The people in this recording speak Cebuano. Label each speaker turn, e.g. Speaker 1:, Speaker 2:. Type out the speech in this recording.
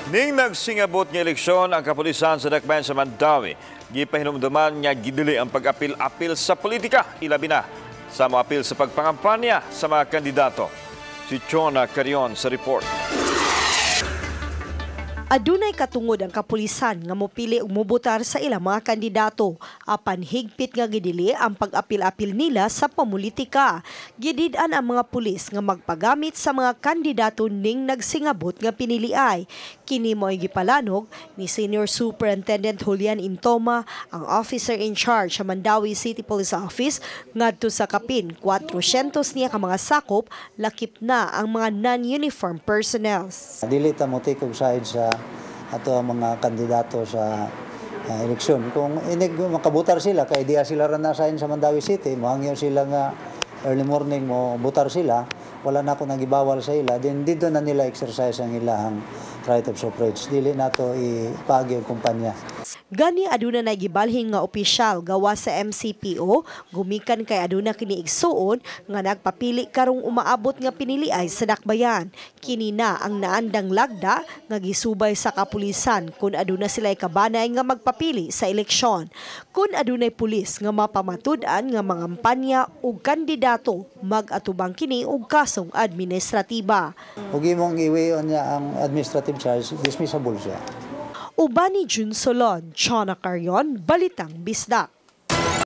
Speaker 1: Ning nagsingabot nga eleksyon, ang kapulisan sa Dakbayan sa Mandaue gipahinumduman nga gidili ang pag-apil-apil sa politika, ilabi na sa moapil sa pagpangampanya sa mga kandidato. Si Chona Carion sa report.
Speaker 2: Adunay katungod ang kapulisan nga mopili ug mobotar sa ilang mga kandidato apan higpit nga gidili ang pag-apil-apil nila sa pamulitika. Gidid-an ang mga pulis nga magpagamit sa mga kandidato ning nagsingabot nga piniliay. Kini mo'y gipalanog ni Senior Superintendent Julian Intoma, ang officer in charge sa Mandaue City Police Office, ngadto sa kapin 400 niya ka mga sakop, lakip na ang mga non-uniform personnel.
Speaker 3: Dili ta mo tikog side sa ato ang mga kandidato sa eleksyon. Kung inig makabutar sila kay diya sila ra na sa Mandaue City, mohangyo sila nga early morning mo butar sila, wala na ako nagibawal sa ila, then dito na nila exercise ang ilahang right of suffrage. Dili nato ipaagi og kumpanya.
Speaker 2: Gani aduna na gibalhin nga opisyal gawa sa MCPO gumikan kay aduna kini igsuon nga nagpapili karong umaabot nga piniliay sa dakbayan. Kini na ang naandang lagda nga gisubay sa kapulisan kung aduna sila kabanay nga magpapili sa eleksyon. Kung adunay pulis nga mapamatud-an nga mangampanya og kandidato, mag-atubang kini og kasong administratiba.
Speaker 3: Ug imong iwion niya ang administrative charge, dismissible siya.
Speaker 2: Uban ni Jun Solon, Chona Carion, Balitang Bisdak.